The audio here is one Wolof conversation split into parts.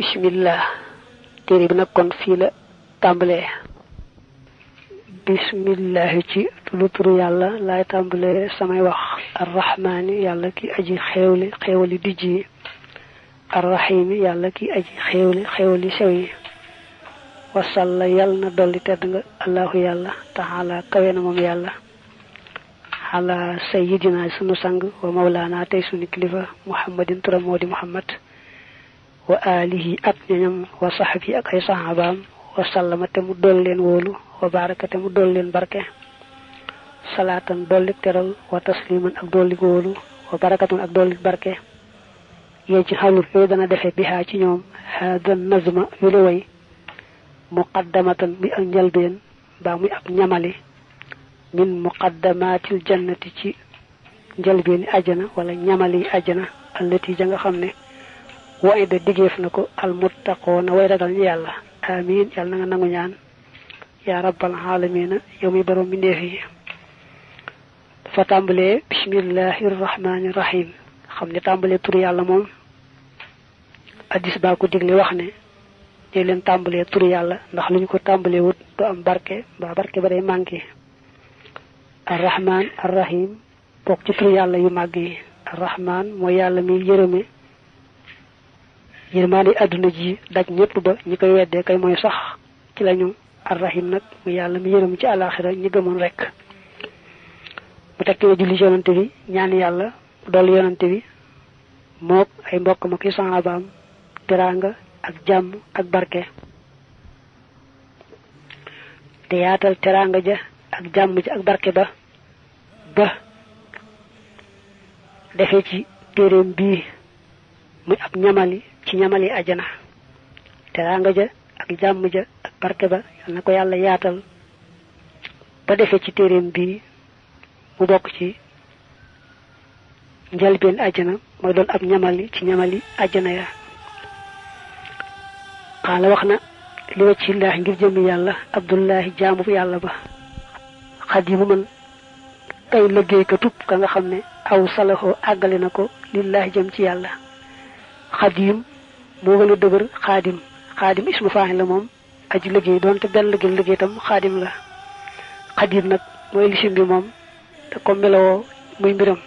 bismillah téere bi nag kon fii la tàmbalee bismillah ci turu yàlla laay tàmbalee samay wax arrahmaani yàlla ki aji xéewali dijj yi arrahimi yàlla ki aji xéewali sew yi wasalla yàlla na dolli tedd nga allahu yàlla taala kawe na moom yàlla ala sayyidina sunu sang wa mawlaana tey sunu kilifa muhammadin turam moo di muhammad wa alihi ak ñoñam wa sahbi ak ay sahabaam wa sallama te mu dool leen wóolu wa baraka te mu dool leen barke salaatan dollik teral wa tasliman ak dollik wóolu wa barakatun ak dollik barke yee ci xalul yooyu dana defe bihaa ci ñoom hada nazma yu la way muqaddamatan muy ak njalbeen baa muy ab ñamali min muqaddamatil jannati ci njalbeeni ajjana wala ñamali ajjana allati ja nga xam ne waaye da diggeef na ko almuttaqoona way ragal ñu yàlla amiin yàlla na nga nangu ñaan yaa rabbal aalamiina yow mi borom mbindeef yi dafa tàmbalee bismillahi rahmaani rahim xam ne tàmbalee turu yàlla moom addis baa ko digle wax ne day leen tàmbalee turu yàlla ndax lu ñu ko tàmbalee wut du am barke mbaa barke ba day manqué arrahman arrahim bokk ci turu yàlla yu màgg yi arrahman mooy yàlla mi yërëme yërmaande àdduna ji daj ñëpp ba ñi koy weddee kay mooy sax ci lañu arrahim nag mu yàlla mi yërëm ci àlaxira ñi gëmoon rek mu tekki ne julli ci yonante bi ñaan yàlla dolli yonante bi mook ay mbokk ma ki sahabaam teraanga ak jàmm ak barke te yaatal teraanga ja ak jàmm ja ak barke ba defee ci téeréem bii muy ab ñamali ci ñamali ajana teraanga ja ak jàmm ja ak barke ba yal na ko yàlla yaatal ba defee ci téeréem bii mu bokk ci njalbeen ajana mooy doon ab ñamali ci ñamali ajana ya xaala wax na li waccillahi ngir jëmmi yàlla abdullahi jaamu yàlla ba xadimu man kay liggéey ka tub ka nga xam ne aw salaxoo àggale na ko lillahi jëm ci yàlla xadim moo gën a dëgër xaadim ismu faaxin la moom aji liggéey doonte benn liggéey tam xaadim la xadim nag mooy lisim bi moom te ko melowoo muy mbiram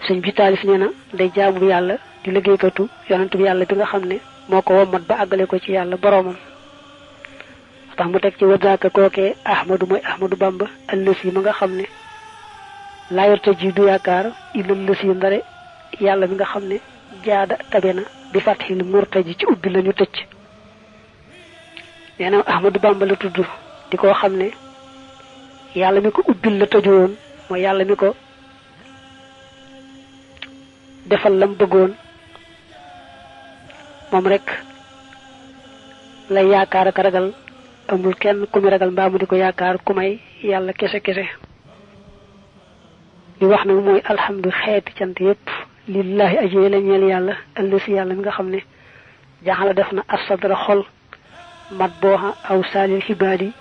sëñ bi taalif nee na day jaamu bi yàlla di liggéeykatu yonent bi yàlla bi nga xam ne moo ko wommat ba àggale ko ci yàlla boroomam tax mu teg ci wadaaka kookee ahmadu mooy ahmadu bamba allësi ma nga xam ne laayorta ji du yaakaar illa lësi ndare yàlla mi nga xam ne jaada tabe na bi fathil murtaji ci ubbi lañu tëcc nee na ahmadu bamba la tudd di koo xam ne yàlla mi ko ubbil la tëju woon mooy yàlla mi ko defal lam bëggoon moom rek lay yaakaar ak ragal amul kenn ku muy ragal mbaa mu di ko yaakaar ku may yàlla kese li wax nag mooy alhamdu xeeti cant yépp lillahi aji la ñeel yàlla ëllësi yàlla mi nga xam ne jaxala def na asadra xol mat booxa aw saalil xibaadi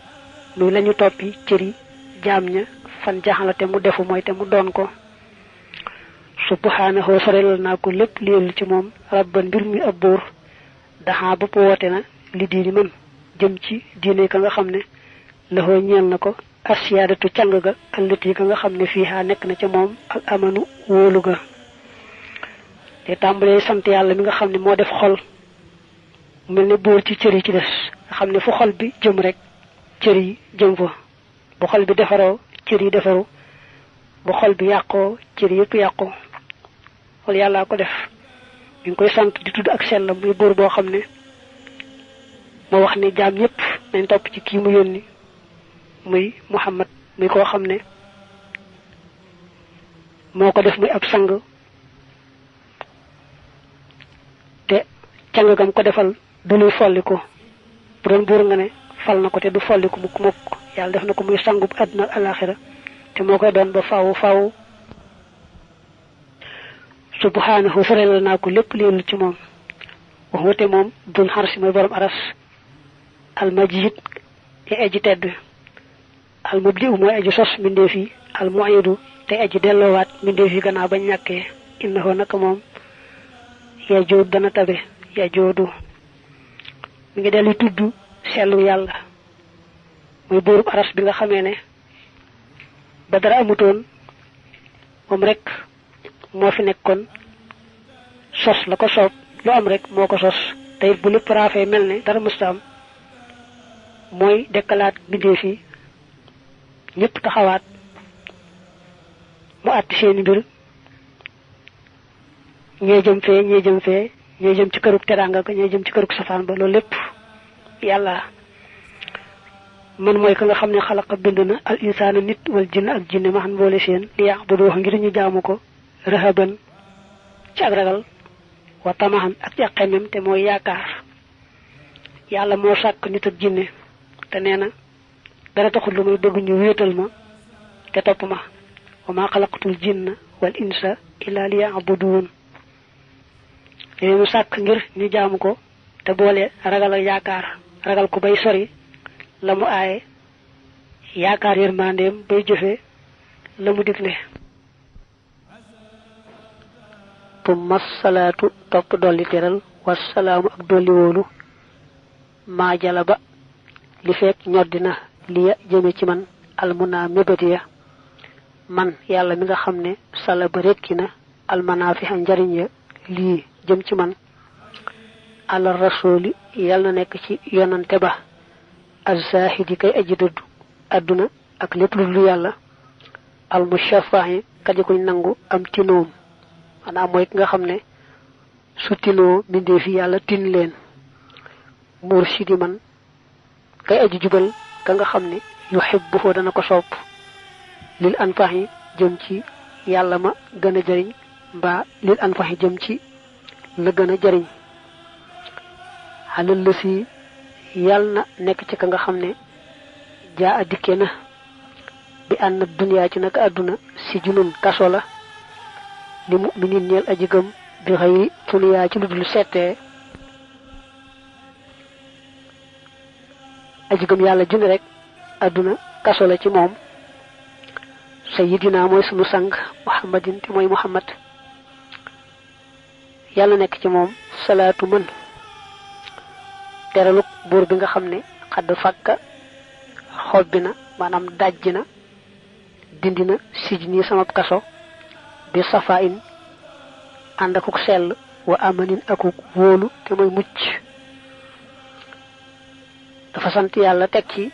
muy lañu toppi cëri jaam ña fan jaxala te mu defu mooy te mu doon ko subhanahu sorelal naa ko lépp léelu ci moom rabban mbir mi ab buur daxaa bopp woote na li diini mën jëm ci diine ka nga xam ne laxoo ñeel na ko asiyaadatu càng ga allati ka nga xam ne fii haa nekk na ca moom ak amanu wóolu ga te tàmbalee sant yàlla mi nga xam ne moo def xol mel ne buur ci cër yi ci des nga xam ne fu xol bi jëm rek cër yi jëm fa bu xol bi defaroo cër yi defaru bu xol bi yàqoo cër yëpp yàqoo wala yàllaa ko def ñu ngi koy sant di tudd ak sellam muy buur boo xam ne moo wax ne jaam ñëpp nañ topp ci kii mu yónni muy muhammad muy koo xam ne moo ko def muy ab sang te càng gam ko defal du luy folliku bu doon buur nga ne fal na ko te du folliku mukk yàlla def na ko muy sangub àdduna ak alaxira te moo koy doon ba faaw subhanahu sorelal naa ko lépp leelu ci moom wax wate moom dul xarsi mooy borom aras almajid te aji tedd almubdi mooy aji sos mbindeef yi almuidu te aji delloowaat mbindeef yi gannaaw bañ ñàkkee innahu naka moom ya jood dana tabe ya joodu mi ngi delu tuddu sellu yalla moy borub aras bi nga xamé né ba dara amutoon mom rek mo fi nekkon sos la ko soob lu am rek moko sos tay bu lepp rafé melni dara mustam moy dekkalat bindé fi ñepp taxawaat mu atti seen mbir ñe jëm fee ñe jëm ci këruk teranga ko ñe jëm ci këruk safaan ba loolu lepp yalla man moy ka nga xamne khalaqa binduna al insana nit wal jinn ak jinne ma han boole seen li ya'budu ngir ñu jaamu ko rahaban ci ak ragal wa tamahan ak ci xemem te moy yaakar yalla mo sak nit ak jinne te neena dara taxul lu muy bëgg ñu wéetal ma te topp ma wa ma khalaqtul jinna wal insa illa liya'budun mu sak ngir ñu jaamu ko te boole ragal ak yaakar ragal ko bay sori lamu aaye yaakar yermandem bay jëfé lamu diglé tumma salatu top doli teral wassalamu ak doli wolu ma jalaba li fek ñoddina li jëme ci man almuna mebetiya man yalla mi nga xamne sala ba rekina almanafi njariñ ya li jëm ci man ala rasuli yalla nek ci yonante ba az-zahidi kay aji duddu aduna ak lepp lu yalla al mushaffa'i kadi ko nangu am tinom ana moy nga xamne su tino minde fi yalla tin len murshidi man kay aji jubal ka nga xamne yuhibbu dana ko sopp lil anfahi jëm ci yalla ma gëna jariñ ba lil anfahi jëm ci la gëna jariñ halal lasi yalna nek ci ka nga xamne jaa dikena bi an dunya ci nak aduna si junun kaso la li mu'minin ñel aji gëm bi xey tuliya ci ludul sété aji gëm yalla june rek aduna kaso la ci mom sayyidina moy sunu sang muhammadin te moy muhammad yalla nek ci mom salatu man teraluk bur bi nga xamne xad fakka xobbina manam dajjina dindina sijni sama kaso bi safain andakuk sel wa amanin akuk wolu te moy mucc dafa sant yalla tek ci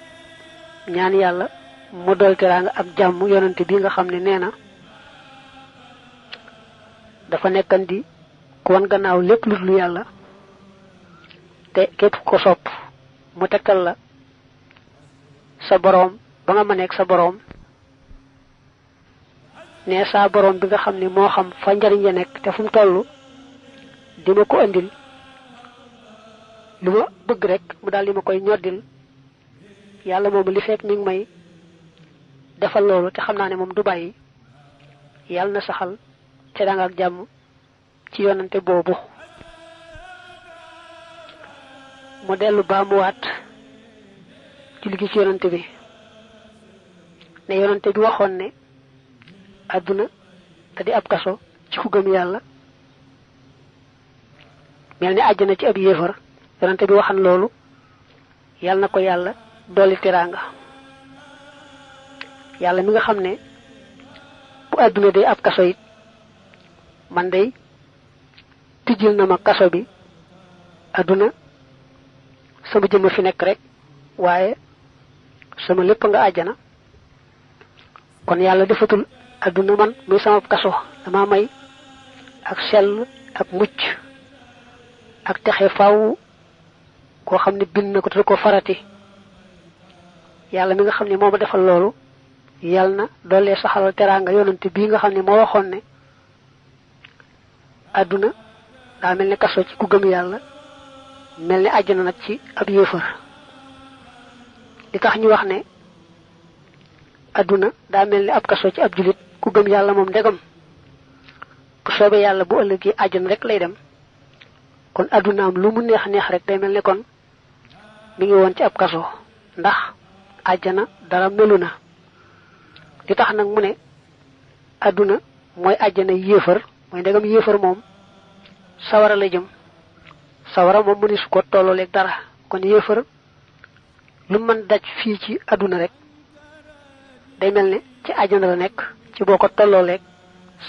ñaan yalla mu dol teranga ak jamm yonent bi nga xamne neena dafa nekkandi ko won gannaaw lepp lu yalla te képp ko sopp mu tekkal la sa borom ba nga manek sa borom ne sa borom bi nga xamni mo xam fa njariñ ya nek te fum tollu dima ko andil luma bëgg rek mu dal lima koy ñoddil yalla mom li fek mi ngi may defal lolu te xamna ne mom du bayyi yalla na saxal te da nga ak jamm ci yonante bobu mo delu baamuwaat ci ligi ci yonante bi ne yonante bi waxon ne aduna te di ab kaso ci ku gëm yalla melni aljana ci ab yéefar yonante bi waxan lolu yalla nako yalla doli tiranga yalla mi nga xamne bu aduna day ab kaso it man day tijil na ma kaso bi aduna sama jëm fi nek rek waye sama lepp nga aljana kon yalla defatul aduna man muy sama kaso dama may ak sel ak mucc ak taxé faaw ko xamni bin nako te ko farati yalla mi nga xamni moma defal lolu yalna dolé saxal teranga yonenti bi nga xamni mo waxon ne aduna da melni kasso ci ku gëm yalla melni aljana nak ci ab yéefar li tax ñu wax ne aduna da melni ab kasso ci ab julit ku gëm yalla mom ndegam bu soobé yalla bu ëllëgé aljana rek lay dem kon aduna am lu mu neex neex rek day melni kon mi ngi won ci ab kasso ndax aljana dara meluna li tax nak mu ne aduna moy aljana yéefar moy ndegam yéefar mom sawara la jëm sawara moom mëni su ko tollooleeg dara kon yéefar lu mën daj fii ci àdduna rek day mel ne ci àjjana la nekk ci boo ko tollooleeg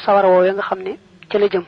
sawara woowee nga xam ne ca la jëm